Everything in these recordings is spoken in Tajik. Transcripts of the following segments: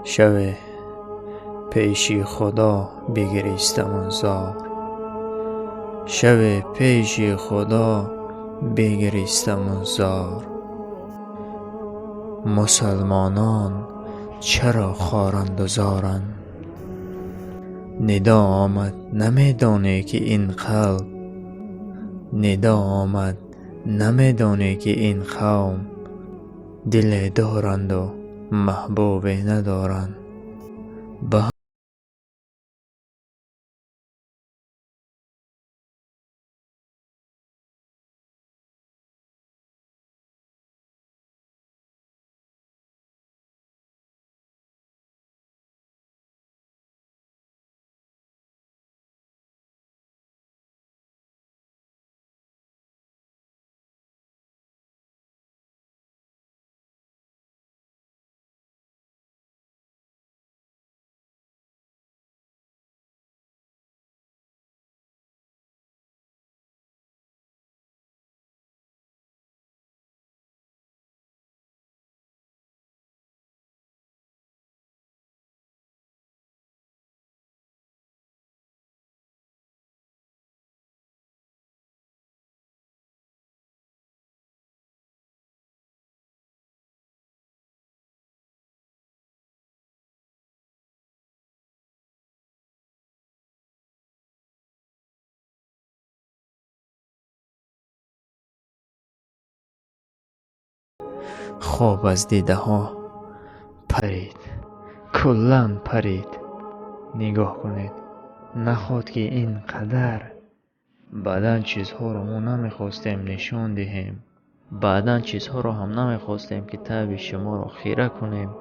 Шаве пеши Худо бигиристам зор, шаве пеши Худо бигиристам зор. Мусалмонон чаро хоранд зоранд? Нидо омад, намедонӣ ки ин қалб, нидо омад, намедонӣ ки ин қавм диле доранду маҳбубе надоранд. Ба хоб аз дидаҳо парид, куллан парид. Нигоҳ кунед, наход ки ин қадар баъдан чизҳоро мо намехостем нишон диҳем, баъдан чизҳоро ҳам намехостем ки таби шуморо хира кунем.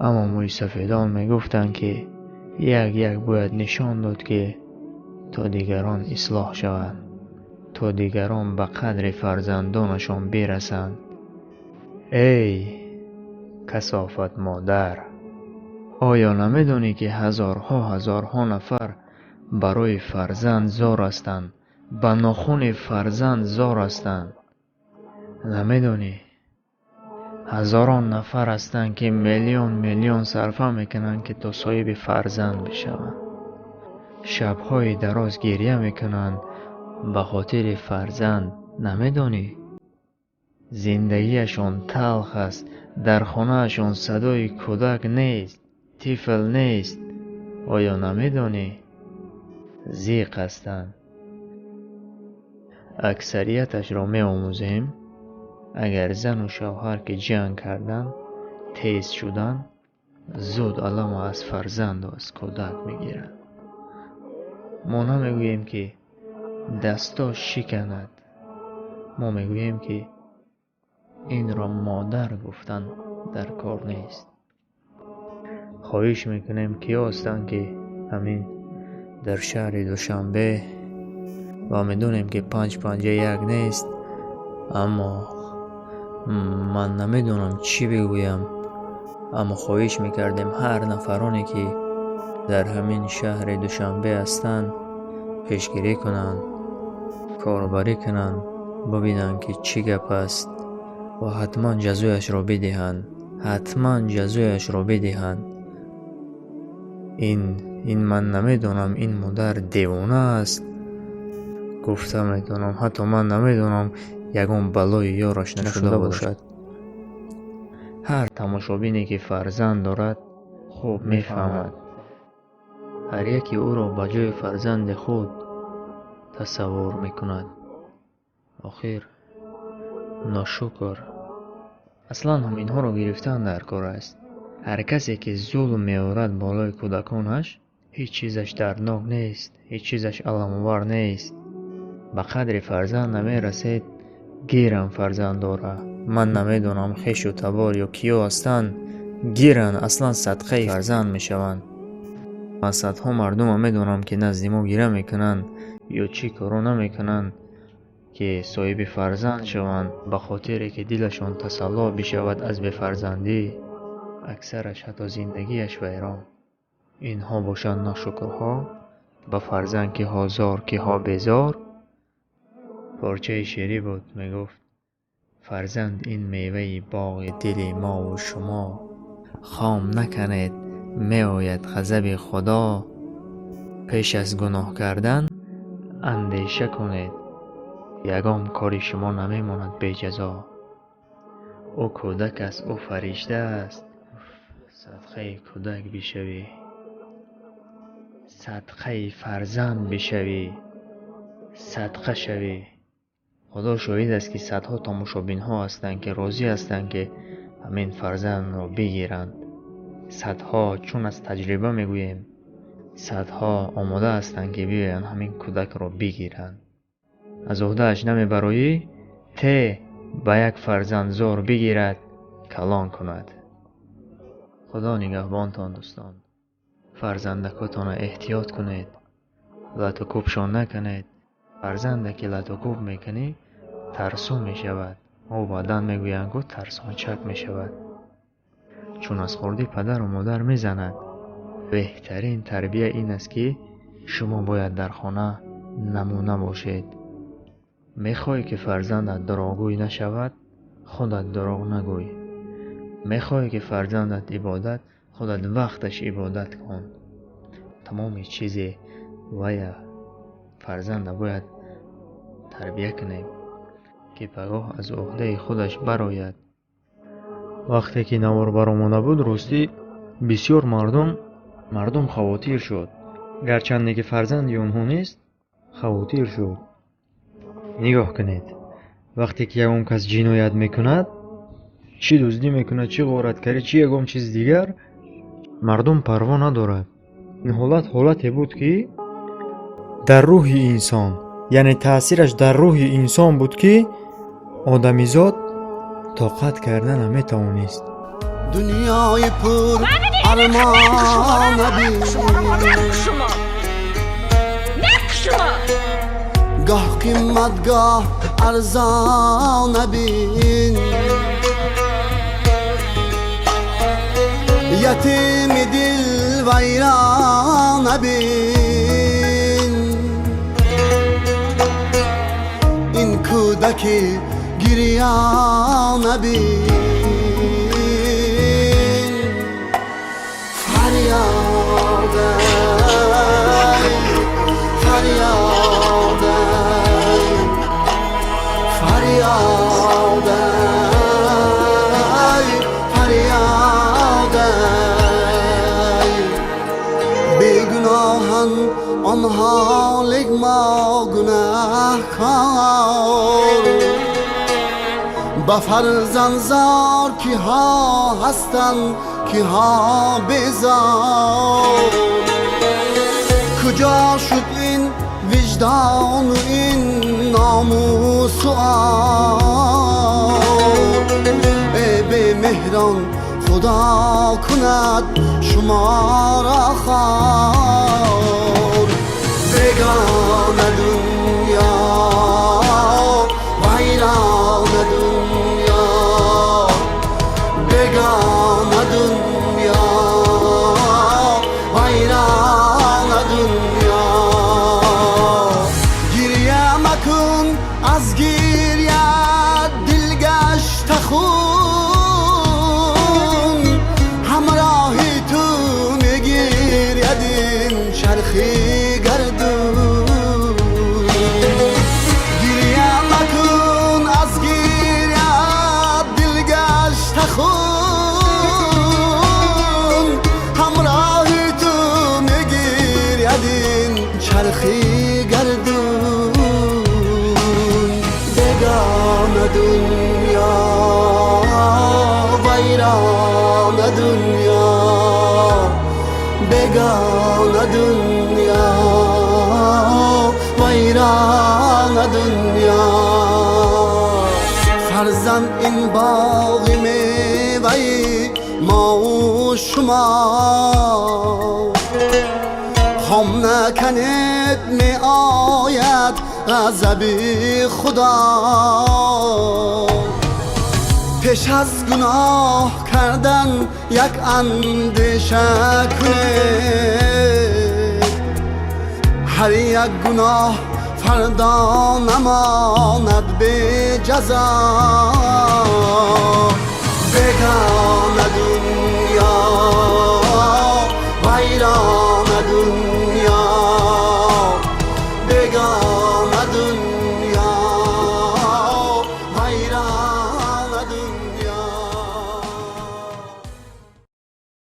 Аммо мӯйсафедон мегуфтанд, ки як-як бояд нишон дод, ки то дигарон ислоҳ шаванд, то дигарон ба қадри фарзандонашон бирасанд. Эй касофат модар, оё намедонӣ ки ҳазорҳо ҳазорҳо нафар барои фарзанд зор ҳастанд, ба нохуни фарзанд зор ҳастанд? Намедонӣ? Ҳазорон нафар ҳастанд, ки миллион миллион сарфа мекунанд, ки то соҳиби фарзанд бишаванд. Шабҳои дароз гиря мекунанд ба хотири фарзанд. Намедонӣ? Зиндагиашон талх аст, дар хонаашон садои кӯдак нест, тифл нест. Оё намедонӣ? Зиқ ҳастанд. Аксарияташро меомӯзем, агар зану шавҳар ки ҷанг карданд, тез шуданд, зуд алама аз фарзанду аз кӯдак мегиранд. Мо намегӯем, ки дасто шиканад, мо мегӯем, ки инро модар гуфтан дар кор нест. Хоҳиш мекунем, киё ҳастанд, ки ҳамин дар шаҳри Душанбе, ва медонем, ки панҷ панҷа як нест, аммо ман намедонам чӣ бигӯям, аммо хоҳиш мекардем ҳар нафароне, ки дар ҳамин шаҳри Душанбе ҳастанд, пешгирӣ кунанд, корбарӣ кунанд, бибинанд, ки чӣ гап аст ва ҳатман ҷазояшро бидиҳанд, ҳатман ҷазояшро бидиҳанд. Ин ман намедонам, ин модар девона аст, гуфта метавонам, ҳатто ман намедонам ягон балои ёраш нашуда бошад. Ҳар тамошобине, ки фарзанд дорад, хуб мефаҳмад. Ҳар яке ӯро ба ҷои фарзанди худ тасаввур мекунад. Охир ношукр. Аслан ҳам инҳоро гирифтан дар кор аст. Ҳар касе, ки зулм меорад болои кӯдаконаш, ҳеҷ чизаш дарднок нест, ҳеҷ чизаш аламовар нест. Ба қадри фарзанд намерасед, гирам фарзанд дора. Ман намедонам хешу табор ё киё ҳастанд, гиранд, аслан садқаи фарзанд мешаванд. Ман садҳо мардумам медонам, ки назди мо гира мекунанд ё чӣ коро намекунанд, ки соҳиби фарзанд шаванд, ба хотире ки дилашон тасалло бишавад аз бефарзандӣ. Аксараш ҳатто зиндагиаш вайрон. Инҳо бошанд ношукрҳо, ба фарзанд киҳо зор, киҳо безор. Порчаи шеърӣ буд, мегуфт: фарзанд ин меваи боғи дили мову шумо, Хом накунед, меояд ғазаби Худо. Пеш аз гуноҳ кардан андеша кунед, ягон кори шумо намемонад беҷазо. Ӯ кӯдак аст, ӯ фаришта аст. Садқаи кӯдак бишавӣ, садқаи фарзанд бишавӣ, садқа шавӣ. Худо шоҳид аст, ки садҳо тамошобинҳо ҳастанд, ки розӣ ҳастанд, ки ҳамин фарзандро бигиранд. Садҳо, чун аз таҷриба мегӯем, садҳо омода ҳастанд, ки биёянд ҳамин кӯдакро бигиранд. Аз уҳдааш намебароӣ, те ба як фарзанд зор бигирад, калон кунад. Худо нигаҳбонтон, дӯстон. Фарзандакотонро эҳтиёт кунед, лату кӯбшон накунед. Фарзанде ки лату кӯб мекунӣ, тарсу мешавад. Ӯ баъдан мегӯянд, ку тарсончак мешавад, чун аз хурдӣ падару модар мезанад. Беҳтарин тарбия ин аст, ки шумо бояд дар хона намуна бошед. Мехоҳӣ, ки фарзандат дурӯғгӯй нашавад, худат дурӯғ нагӯй. Мехоҳӣ, ки фарзандат ибодат, худат вақташ ибодат кун. Тамоми чизе вая фарзанда бояд тарбия кунем, ки пагоҳ аз уҳдаи худаш барояд. Вақте ки навор баромада буд, ростӣ бисёр мардум хавотир шуд. Гарчанде ки фарзанди онҳо нест, хавотир шуд. Нигоҳ кунед, вақте ки ягон кас ҷиноят мекунад, чӣ дуздӣ мекунад, чӣ ғораткарӣ, чӣ ягон чиз дигар, мардум парво надорад. Ин ҳолат ҳолате буд, ки дар рӯҳи инсон, яъне таъсираш дар рӯҳи инсон буд, ки одамизод тоқат карда наметавонист. Дунёи пур армон бин, гоҳ қимат, гоҳ арзон бин. Ятими дил вайрон бин, ин кӯдаки гирён бин. Фарёд эй, фарёд эй, фарёд эй, фарёд эй. Бегуноҳан онҳо, лек мо гунаҳкор. Ба фарзандзор киҳо ҳастанд, киҳо безор. Куҷо шуд ин виҷдону ин номусу ор? Эй бемеҳрон, Худо кунад шуморо хор. Бегона дунё, вайрона дунё, бегона дунё, вайрона дунё. Гиря макун, аз гиря дил гашта хун. Ҳамроҳи ту мегиряд ин чархи гардун. Гиря макун, аз гиря дил гашта хун. Ҳамроҳи ту мегиряд ин чархи гардун. Бегона дунё, вайрона дунё, бегона дунё, вайрона дунё. Фарзанд ин боғи меваи мову шумо, хом накунед, меояд ғазаби Худо. Пеш аз гуноҳ кардан як андеша кунед. Ҳар як гуноҳ фардо намонад беҷазо.